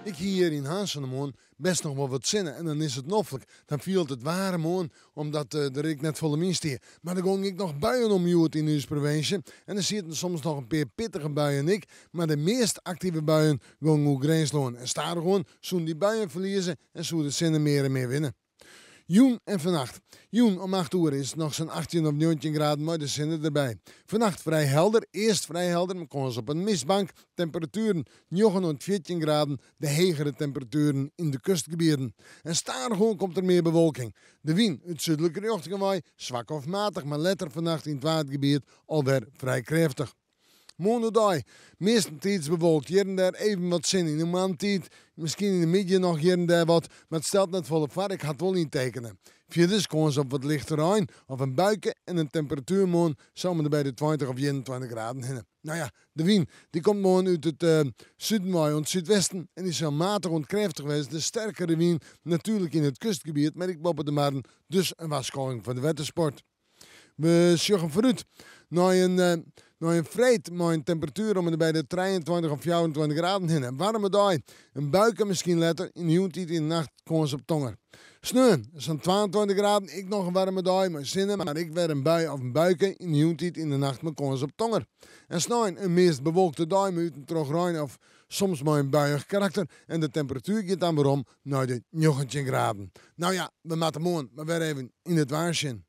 Ik hie hjir yn Harns fan 'e moarn best noch wol wat sinne en dan is it noflik. Dan fielt it waarm oan omdat der ek net folle wyn stie. Mar der gongen ek noch buien om hjoed yn ús provinsje en der sieten soms noch in pear pittige buien ek. Mar de meast aktive buien gongen oer Grinslân en stadichoan soenen dy buien ferlieze en soe de sinne mear en mear winne. Jûn en fannacht. Jûn om 8 oere is it noch sa'n 18 of 19 graden mei de sinne derby. Fannacht frij helder, earst frij helder mei kâns op in mistbank. Temperatueren 9 oant 14 graden, de hegere temperatueren yn de kustgebieten. En stadichoan komt der mear bewolking. De wyn út súdlike rjochtingen wei, swak of matich, mar letter fannacht yn it Waadgebiet alwer frij krêftich. Moarn oerdei, meastentiids bewolkt, hjir en dêr even wat sinne yn de moarntiid, miskien yn de middei noch hjir en dêr wat, mar it stelt net folle foar, ik ha it wol yntekene. Fierders kâns op wat lichte rein of in buike en in temperatuer moarn sa om en by de 20 of 21 graden hinne. No ja, de wyn dy komt moarn út it suden wei oant súdwesten en dy sil matich oant krêftich wêze, de sterkere wyn natuerlik yn it kustgebiet, mar ek boppe de marren, dus in warskôging foar de wettersport. We sjogge foarút nei in, nei in freed mei in temperatuer om en by de 23 of 24 graden hinne. In waarme dei, in buike miskien letter, yn de jûntiid yn de nacht kâns op tonger. Sneon, sa'n 22 graden, ek noch in waarme dei mei sinne, mar ek wer in bui of in buike yn de jûntiid yn de nacht mei kâns op tonger. En snein in meast bewolkte dei mei út en troch rein of soms mei in buiïch karakter en de temperatuer giet dan werom nei de 19 graden. No ja, we moatte moarn mar wer even yn it waar sjen.